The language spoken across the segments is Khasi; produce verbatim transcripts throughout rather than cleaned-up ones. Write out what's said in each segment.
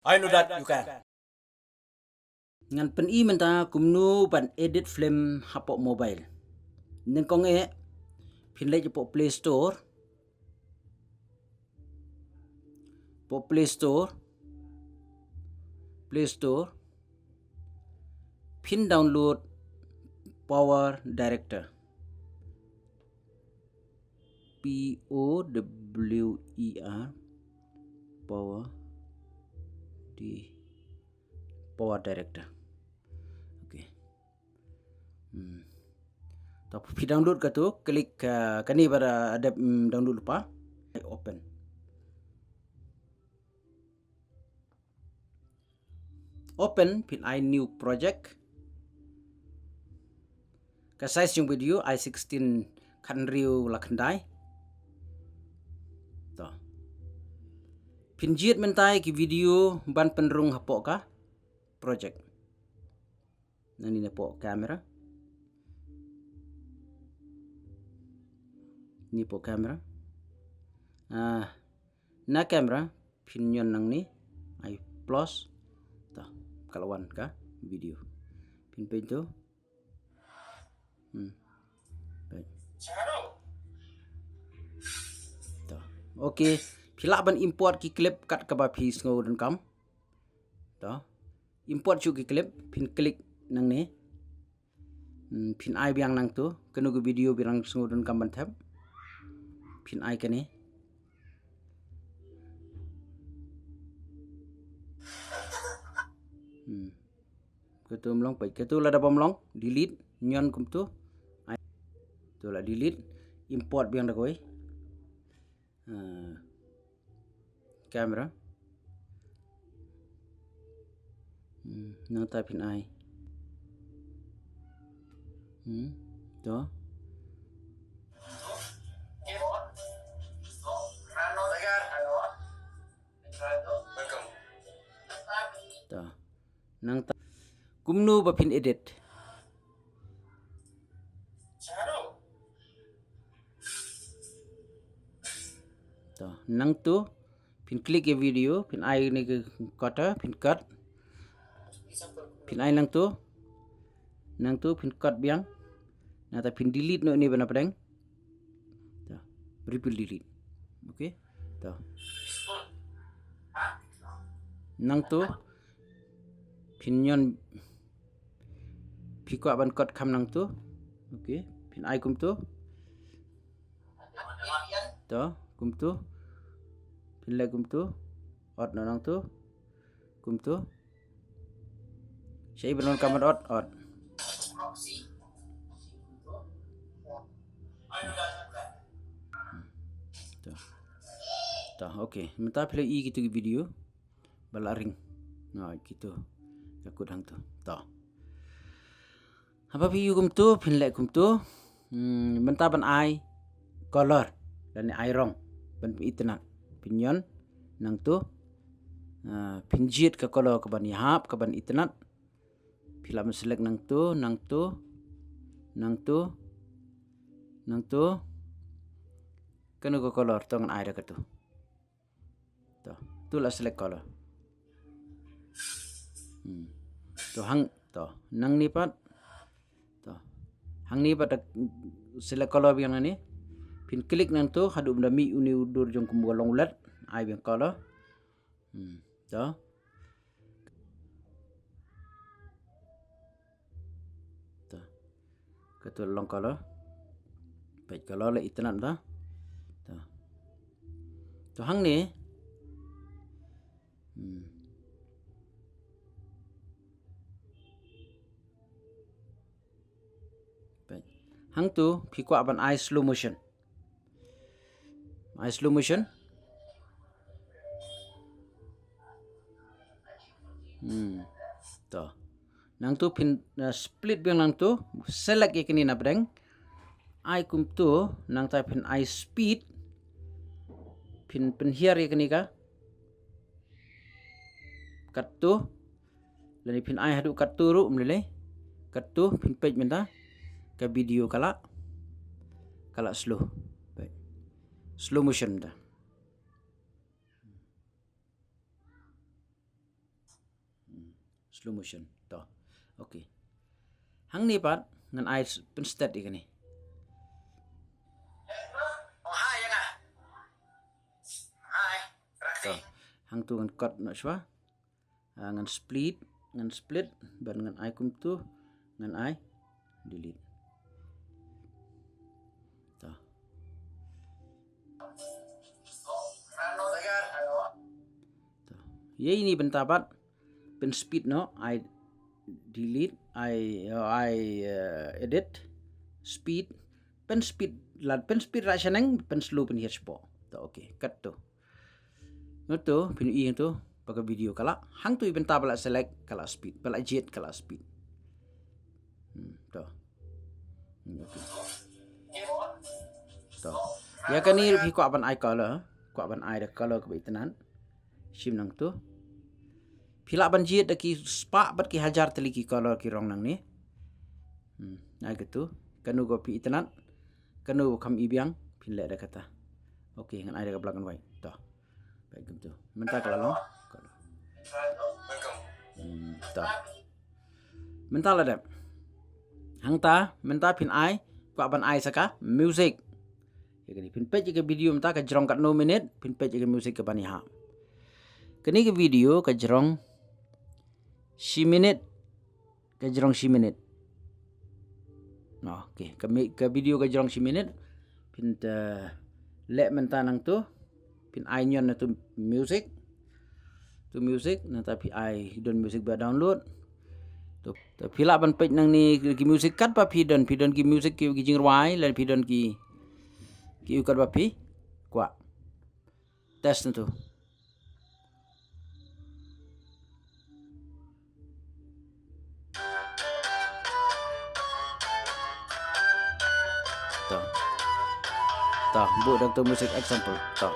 I know that you can. Ngan pyni mynta kumno ban edit film hapoh mobile. Nyngkong eh phin leit hapoh Play Store. Hapoh Play Store. Play Store. Phin download Power Director. P O W E R, Power D, Power Director. Okay. Hmm. To phi download katu, klik, uh, kane ba da dep, mm, download lypa. Open. Open, phin ai new project. Ka size jong video ai sixteen, khathynriew la khyndai. To. Phin jied mynta ki video ban pynrung hapoh ka project. Nangne napoh camera. Napoh camera. Ah, na camera phin ñion nangne, ai plus. To, ka la wan ka video. Phin peit to. Hmm. Peit. To. Okay, phi lah ban import ki clip kat kaba phi sngew donkam. To. Import shuh ki clip, phin klik nangne. Hmm, phin ai biang nangtu, kano ka video phi dang sngew donkam ban thep. Phin ai kane. Hmm. Katu ym long, peit katu lada bym long, delete, ñion kumtu. Ai. Tu la delete, import biang da kawei. Ah, camera. Hmm, nangta phin ai. Hmm, to. To. Nangta kumno ba phin edit. To, nangtu phin klik ïa video, phin ai ne ka cutter, phin cut. Phin ai nangtu. Nangtu phin cut biang. Nangta phin delete noh ne ba na pdeng. To, triple delete. Okay. To. Nangtu phin ñion, phi kwah ban cut kham nangtu. Okay, phin ai kumtu. To, kumtu. Phin leh kumtu. Ot noh nangtu. Kumtu. Shaei ba donkam ban ot, ot. To. To, okay. Mynta phi la i kitu ki video ba la ring. Nga kitu. Ka kut hangtu. To. Haba phi ïoh kumtu, phin leh kumtu. Hmm, mynta ban ai color lane ai rong ban pynitynnad. Phin ñion nangtu. Ah, phin jied ka color kaban ïahap, kaban itynnad. Phi lah ban select nangtu, nangtu, nangtu, nangtu. Kano ka color to ngan ai da katu. To, tu la select color. Hmm. To hang, to, nangne pat. To. Hangne pat da select color biang nangne. Phin klik nangtu, haduh ba da mih une u dur jong kumba long ulet. Ai biang color. Hmm. To. To. Katu long color. Peit color la itynnad ta. To. To hangne. Hmm. Peit. Hangtu phi kwah ban ai slow motion. Ai slow motion. Hmm. To. Nangtu phin, uh, split biang nangtu, select ïa kine na pdeng. Ai kumtu, nangta phin ai speed. Phin pynhiar ïa kine ka. Katto. Lane phin ai haduh katto ruh ym lei lei. Katto phin peit mynta. Ka video ka la, ka la slow. Peit. Slow motion ta. Slow motion. To. Okay. Hangne pat ngan ai s-, pynstet ïa kane. To. Hangtu ngan cut noh shuwa. Ah, ngan split, ngan split, bad ngan ai kumtu, ngan ai delete. To. To. Ïa ine bynta pat, pynspeed noh, ai delete, ai, ai, eh, edit, speed, pynspeed, lada pynspeed rah shaneng, pynslow pynhiar shapoh. To, okay, cut to. Hangtu, phin ïohi hangtu, ba ka video ka lah. Hangtu i bynta ba lah select, ka lah speed, ba lah jied, ka lah speed. Hmm, to. Hmm, okay. To. Ïa kane ruh phi kwah ban ai color, kwah ban ai da color kaba itynnad. Shim nangtu. Phi lah ban jied da ki spah bad ki hajar tylli ki color ki rong nangne. Hmm, ai katu. Kano kaba phi itynnad, kano kaba kham i biang, phin leh da kata. Okay, ngan ai da ka black and white. To. Peit kumtu. Mynta ka la long. Hmm, to. Mynta la dep. Hangta, mynta phin ai, kwah ban ai sa ka music. Ïa kane, phin peit ïa ka video mynta ka jrong katno minit, phin peit ïa ka music kaban ïahap. Kane ka video ka jrong shi minit, ka jrong shi minit. Okay, ka mi-, ka video ka jrong shi minit. Phin, eh, leh mynta nangtu. Phin ai ñion na tu music. Tu music, nangta phi ai don music ba download. To, to phi lah ban peit nangne ki music katba phi don, phi don ki music ki, ki jingrwai, lane phi don ki, ki u katba phi kwah. Test nangtu. To. To, buh dang tu music example. To.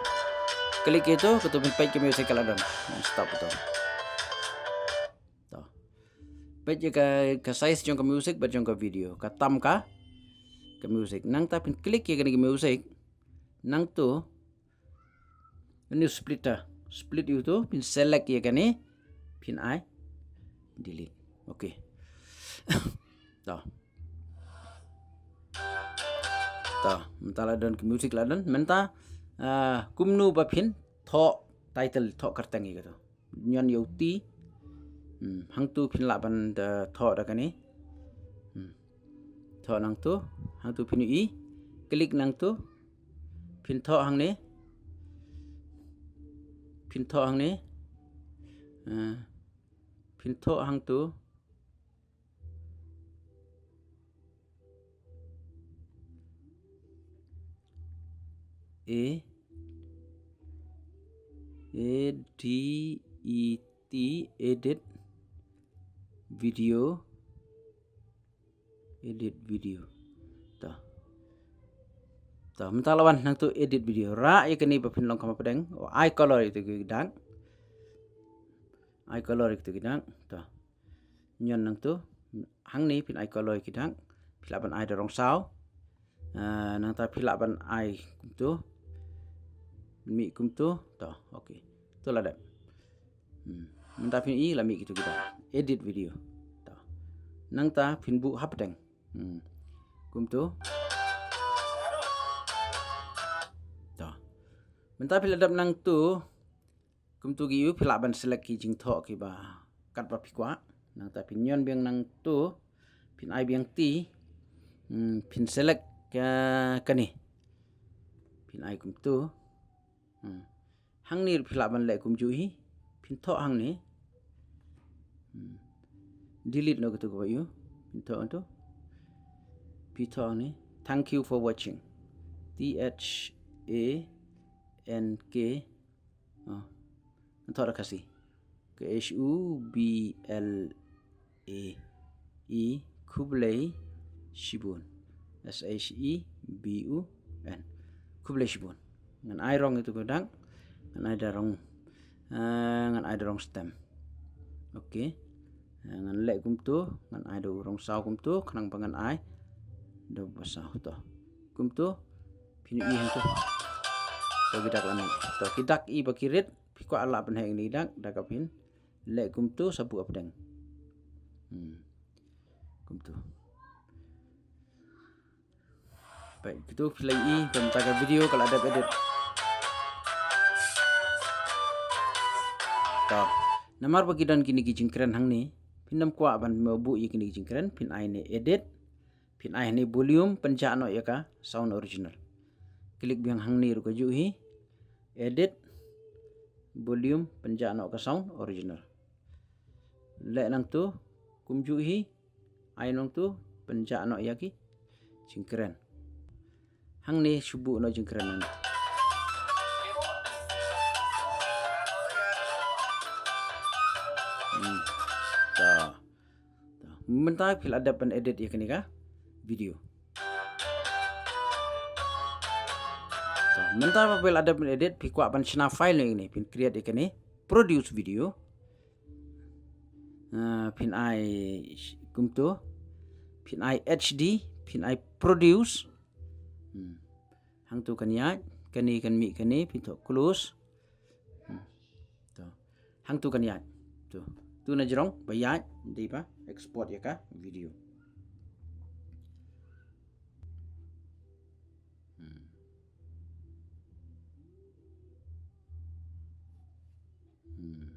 Klik ïa tu, katu phin peit ka music ka la don. Stop tu. To. Peit ïa ka, ka size jong ka music bad jong ka video. Ka tam ka, ka music. Nangta phin klik ïa kane ka music. Nangtu, new splitter. Split ïa utu, phin select ïa kane, phin ai delete. Okay. To. To, mynta la don ki music la don. Mynta, ah, kumno ba phin thoh title, thoh kyrteng ïa katu. Ñion ïa u T. Hmm, hangtu phin lah ban da thoh da kane. Hmm. Thoh nangtu, hangtu phin ïohi. Klik nangtu. Phin thoh hangne. Phin thoh hangne. Ah, phin thoh hangtu. A, A D E T, edit video. Edit video. To. To, mynta la wan nangtu edit video. Rah ïa kane ba phin long kham hapdeng. Oh, ai color ïa kitu ki dak. Ai color ïa kitu ki dak. To. Ñion nangtu. Hangne phin ai color ïa ki dak. Phi lah ban ai da rong saw. Ah, nangta phi lah ban ai kumtu. Mih kumtu. To, okay. Tu la dep. Hmm. Mynta phin ïohi la mih kitu ki dak. Edit video. To. Nangta phin buh hapdeng. Hmm. Kumtu. To. Mynta phi la dep nangtu. Kumtu ki ïohi phi lah ban select ki jingthoh kiba katba phi kwah. Nangta phin ñion biang nangtu. Phin ai biang T. Hmm, phin select ka, kane. Phin ai kumtu. Hmm. Hangne ruh phi lah ban leh kumjuh hi. Phin thoh hangne. Hmm. Delete noh katu kaba ïohi. Phin thoh hangtu. Phi thoh hangne. Thank you for watching. T H A N K. Oh. Thoh da Khasi. K H U B L A E, khublei shibun. S H I B U N. Khublei shibun. Ngan ai rong ïa tu ka dak. Ngan ai da rong, eh, ngan ai da rong stem. Okay. Eh, ngan leh kumtu, ngan ai da u rong saw kumtu, khnang ba ngan ai da ba saw to. Kumtu, phin ïohi hangtu. To ki dak la mih. To ki dak i ba ki rit, phi kwah lah ban heh ïa kine ki dak, da ka phin leh kumtu sa buh hapdeng. Hmm. Kumtu. Peit, kitu phi la ïohi, kumta ka video ka la dep edit. To. Namar ba ki don kine ki jingkren hangne, phin ym kwah ban buh ïa kine ki jingkren, phin ai ne edit, phin ai ne volume, pynjah noh ïa ka sound original. Click biang hangne ruh kajuh hi, edit, volume, pynjah noh ka sound original. Leh nangtu, kumjuh hi, ai nangtu, pynjah noh ïa ki jingkren. Hangne shu buh noh jingkren nangtu. Hmm. To. To. Mynta phi la dep ban edit ïa kane ka video. To. Mynta ba phi la dep ban edit, phi kwah ban shna file noh ïa kane, phin create ïa kane, produce video. Ah, phin ai kumtu, phin ai H D, phin ai produce. Hmm. Hangtu kan ïaid, kane kan mih kane, phin thoh close. Hmm. To. Hangtu kan ïaid. To. Tu na jrong ba ïaid, dei ba export ïa ka video. Hmm. Hmm.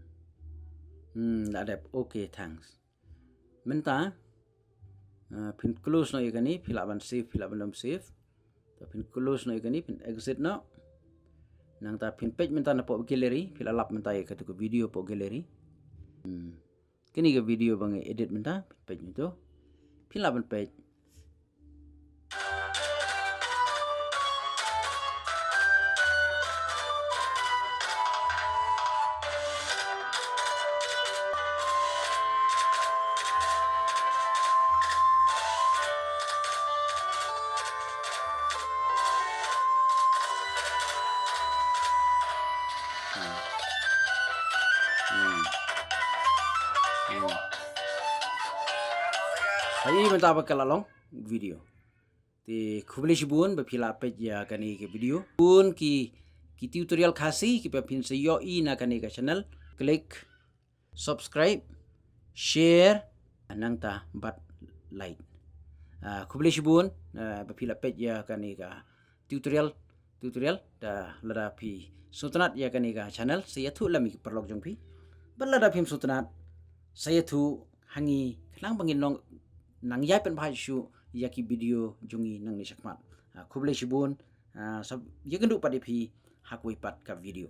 Hmm, la dep. Okay, thanks. Mynta, ah, phin close noh ïa kane, phi lah ban save, phi lah ban ym save. To phin close noh ïa kane, phin exit noh. Nangta phin peit mynta na poh gallery, phi la lap mynta ïa katu ka video poh gallery. Hmm. Kane ka video ba nga edit mynta, phin peit mynta. Phin lah ban peit. Hmm. Hmm. Hmm. Ai, mynta ba ka la long video. Te khublei shibun ba phi la peit ïa kane ka video. Bun ki, ki tutorial Khasi kiba phin sa ïohi na kane ka channel. Click subscribe, share, nangta bad like. Ah, khublei shibun, ah, ba phi la peit ïa kane ka tutorial, tutorial, da lada phi sngewtynnat ïa kane ka channel, sa ïathuh lem ïa ki paralok jong phi. Bad lada phim sngewtynnat, sa ïathuh ha ngi khnang ba ngin long nang ïai pynbha shuh ïa ki video jong ngi nangne shakhmat. Ah, khublei shibun, ah, sa ïakynduh pat ïa phi ha kawei pat ka video.